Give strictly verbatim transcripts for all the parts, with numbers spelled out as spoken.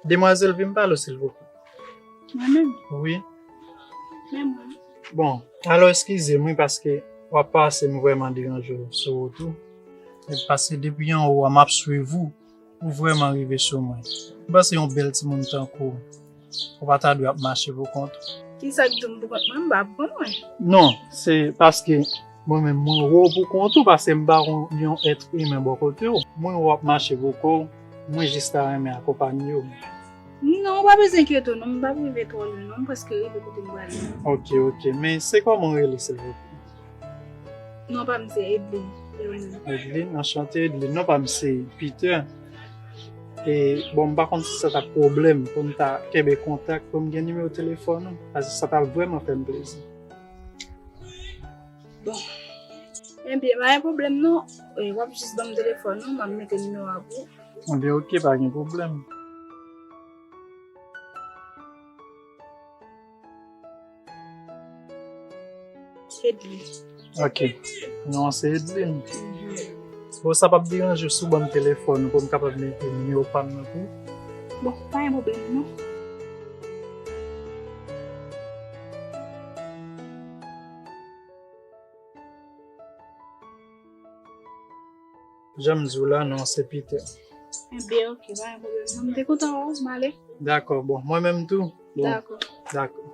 Demwazèl, vin pale w, silvouplè. Mwen menm? Wi. Men mwen. Bon, alò, eskize m, wi, paske w ap pase, m vrèman deranje w sou wout ou. Paske depi anwo a, m ap swiv ou, ou vrèman rive sou mwen. M panse yon bèl timoun tankou w, ou pa ta dwe ap mache pou kont ou. Kisa k di m pou kont mwen? M pa pou kont mwen. Non, se paske mwen menm, mwen wè w pou kont ou, paske m pa konn yon èt imen bò kote w. Mwen wè w ap mache pou kò w, mwen jis ta renmen akonpanye w. Non, ou pa bezwen enkyete w, non, m p ap rive twò lwen, non, m prèske rive kote m prale. Ok, ok. Men se kòman w rele, silvouplè? Non pa m se Edlin. E ou menm? Edlin, anchante, Edlin. Non pa m se Peter. E, bon, m pa konn si sa t ap pwoblèm pou m ta kenbe kontak, pou m gen nimewo telefòn ou, paske sa t ap vrèman fè m plezi. Bon. Ebyen, pa gen pwoblèm non. E, w ap jis ban m telefòn ou, m ap mete nimewo a pou ou. Ebyen, ok, pa gen pwoblèm. Edlin. Ok. Non an se Edlin. Mhm. Bon, sa p ap deranje w si w ban m telefòn ou pou m kapab mete nimewo pa m nan pou ou? Bon, pa gen pwoblèm non. Jan m di w la, non an se Peter. Enben, ok, pa gen pwoblèm non. M te kontan wè w, m ale. Dakò, bon, mwen menm tou. Bon, dakò. Dakò.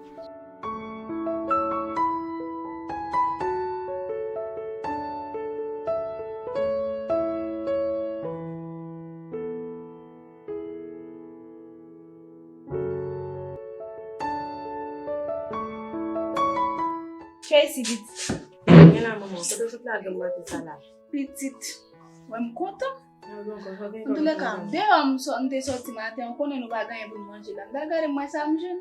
Chèy si pitit. Gen la, manman. Kote w sot lage m maten sa la? Pitit. Wè m kontan. Antouleka, deyò m sò-, m te sòti maten, ou konnen nou pa gen anyen pou n manje la. M t al gade m wè sa m jwenn.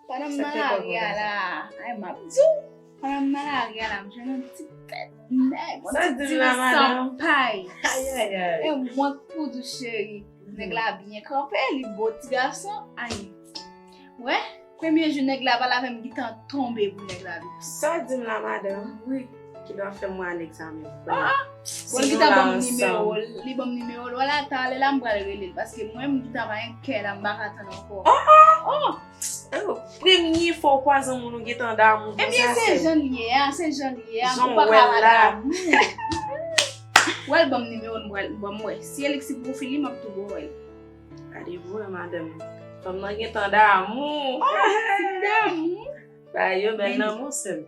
Pandan m nan lari a la, ay, m ap di w, pandan m nan lari a la, m jwenn yon ti tèt nèg, yon ti diri san pay. E mwen k pou di w, cheri, nèg la byen kanpe, li bo ti gason, ay. Wè, premye jou nèg la pale avè m, gentan tonbe pou nèg la vin. Sa w di m la, madanm? Wi. Ki dwa fè m wè nèg sa menm. Ah! Bon, li gentan ban m nimewo l, li ban m nimewo l. Wala, talè la m pral rele l, paske mwen, m gentan pa gen kè la, m pa ka tann ankò. Oh, oh! Oh! Oh, premye fwa w kwaze yon moun ou gentan damou konsa. Ebyen, se jan l ye a, se jan l ye a, ou pa ka pa damou. Wè l ban m nimewo l, m pral, ban m wè. Si Elixir pwofil li, m ap tou ba w wè l. Gade vre, madanm. Fanm nan gentan damou. Oh, ti damou. Bagay yo bèl nan mwen, sè m.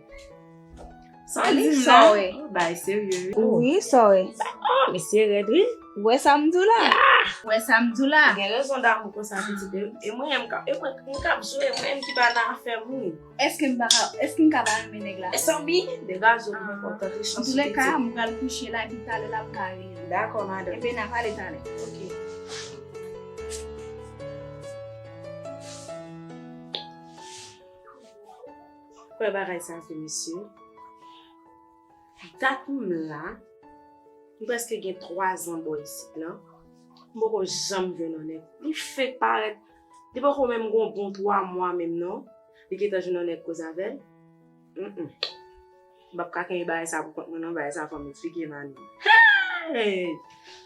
Sa w di m la? Oh, bagay serye, wi. Wi, sa w wè. Oh, mesye rèd, wi. Ou wè sa m di w la? Ou wè sa m di w la? Ou gen rezon damou konsa, pitit. E, e mwen, m ka, e mwen, m k ap jwe, mwen, m ki pa nan afè moun. Èske m pa ka, èske m ka pa renmen nèg la? E sanbi, degaje w, mwen kontan, te chans ou pitit. Antouleka, m pral kouche la, epi talè la m ka rele w. Dakò, madanm. Ebyen, n a pale talè. Ok. Kwè bagay sa vre, mesye. Dat m la, m prèske gen twa zan bò isit lan. M poko janm jwenn yon nèg. Li fenk parèt. Li poko menm gon bon twa mwa menm non. Li gentan jwenn yon nèg koze avè l. Mm, mm. M p ap ka kenbe bagay sa pou kont mwen non, bagay sa fò m eksplike Manou. Hey!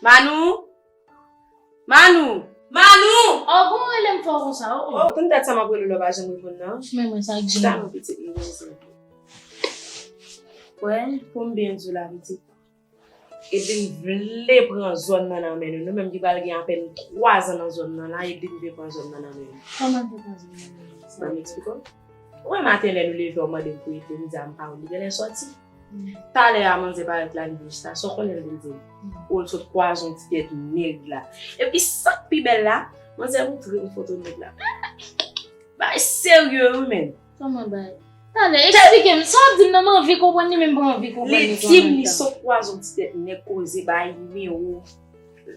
Manou! Manou! Manou! Oh, bon, rele m fò konsa, oh, oh. Oh, konn dat sa m ap rele w la, w pa janm reponn nan. Men mwen sa k di m. Talon pitit m bezwen. Wè, pou m byen di w la, pitit. Edlin vle pran zòn nan nan men nou. Nou menm ki pral gen apèn twa zan nan zòn nan la, Edlin vle pran zòn nan nan men nou. Kòman l vle pran zòn nan nan men nou? Ban m eksplike w. Ou wè maten lè nou leve, w mande m pou Edlin, m di a m pa wè l, li genlè sòti. Talè a manzè parèt la, li vin chita. Sa w konnen l vin di m? O, l sot kwaze yon ti tèt nèg la. Epi sa k pi bèl la, manzè moutre m foto nèg la. Bagay serye wi, menn. Kòman bagay? Talè, eksplike m. Sa w di m nan, m anvi konprann li, men m pa anvi konprann li tou an menm tan. Li di m li sot kwaze yon ti tèt nèg koze bay nimewo.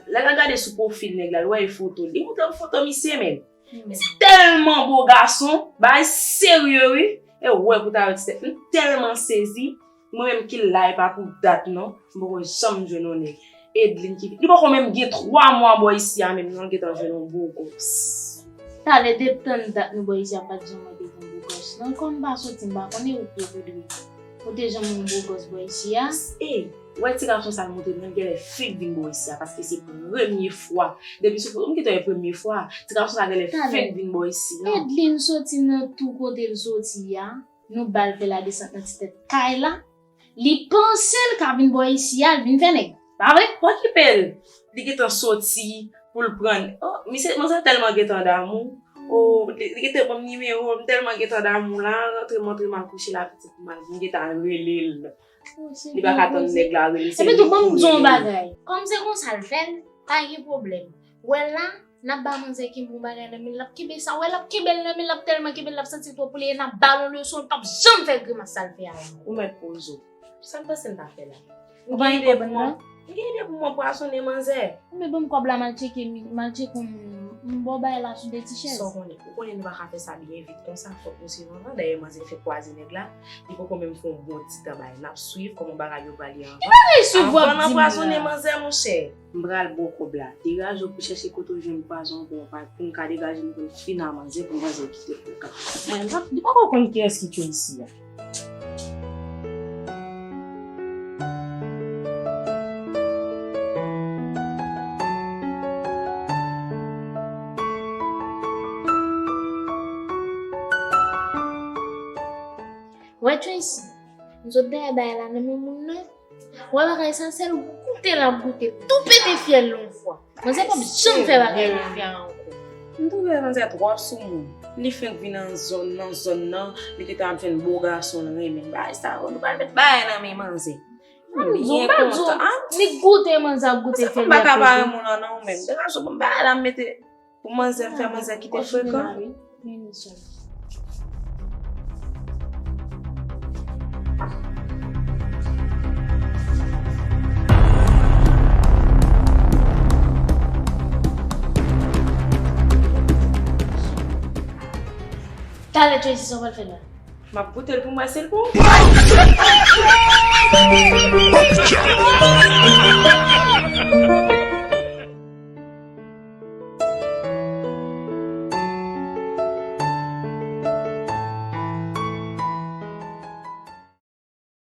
Lè l al gade sou pwofil nèg la, l wè e foto l. Li moutre m foto misye, menn. Misye tèlman bo gason, bagay serye wi. E w wè pou ta wè ti tèt. M tèlman sezi. Mwen menm ki la e pa pou dat non. M poko janm jwenn yon nèg. Edlin ki, li poko menm gen twa mwa bò isi a menm non, l gentan jwenn yon bo gòs. Talè depi tann dat nou bò isi a pa t janm mande pou yon bo gòs non. Kòm m pa soti, m pa konnen ou te voudri. Ou te janm yon bo gòs bò isi a? Ey, Wè ti gason sa l montre m, l genlè fenk vin bò isi a, paske se premye fwa. Depi sou foto m gentan wè premye fwa. Ti gason sa genlè fenk vin bò isi, non. Edlin soti nan tou kote l soti a. Nou ba l fè ladesant nan ti tèt kay la. Li panse l ka vin bò isi a, l vin fè nèg. Pa vre? Pa okipe l. Li gentan soti pou l pran. Oh, misye, manzè tèlman gentan damou. Oh, li, li gentan ban m nimewo, m tèlman gentan damou la, rantre m antre m al kouche la pitit pou m al, m gentan rele l. Li pa ka tann nèg la rele, se li ki rele. Epi tou, ban m di w yon bagay. Kòm se konsa l fè l, pa gen pwoblèm. Wè la, n ap ba manzè kenbe yon bagay nan men l, l ap kenbe sa. Wè, l ap kenbe l nan men l, l ap tèlman kenbe l, l ap santi l twò pou li, e n ap ba l yon leson, l p ap janm fè grimas sa l fè a ankò. Ou mèt poze w. Sa m panse n ta fè la? M gen ide pou mwen, m gen ide pou m anpwazonnen manzè. Ou mèt ban m kòb la, m al tcheke, m al tcheke yon, m ba w bagay la sou de ti chèz. Sa w konnen? Ou konnen nou pa ka fè sa byen vit konsa, fòk nou swiv anvan. Dayè, manzè fenk kwaze nèg la, li poko menm fè yon bon ti tan bay. N ap swiv kòman bagay yo prale anvan. Ki bagay swiv w ap di m la? Anvan n anpwazonnen manzè, monchè. M pral ba w kòb la. Degaje w pou chèche kote w jwenn pwazon pou w pa, pou m ka degaje m pou m fin a manzè, pou manzè kite frekan. Mwen, m pa, li poko konn kiyès ki tchwe isi a. Wè Tracy, m sot dèyè bagay la nan men moun nan. Wè bagay sa, sèl goute l ap goute, tou pete fyèl l yon fwa. Manzè p ap janm fè bagay li fè a ankò. M twouve manzè twòp sou moun. Li fenk vin nan zòn nan, zòn nan, li gentan ap jwenn bo gason l renmen. Bagay sa yo, nou pral met bagay nan men manzè. M byen kontan. Li goute manzè ap goute fyèl li ap pete. M pa ka pa renmen w non, ou menm. Degaje w, bon, bagay la m mete. Pou manzè, m fè manzè kite frekan. Talè, Tracy, sa w pral fè la? M ap goute l pou m wè si l bon.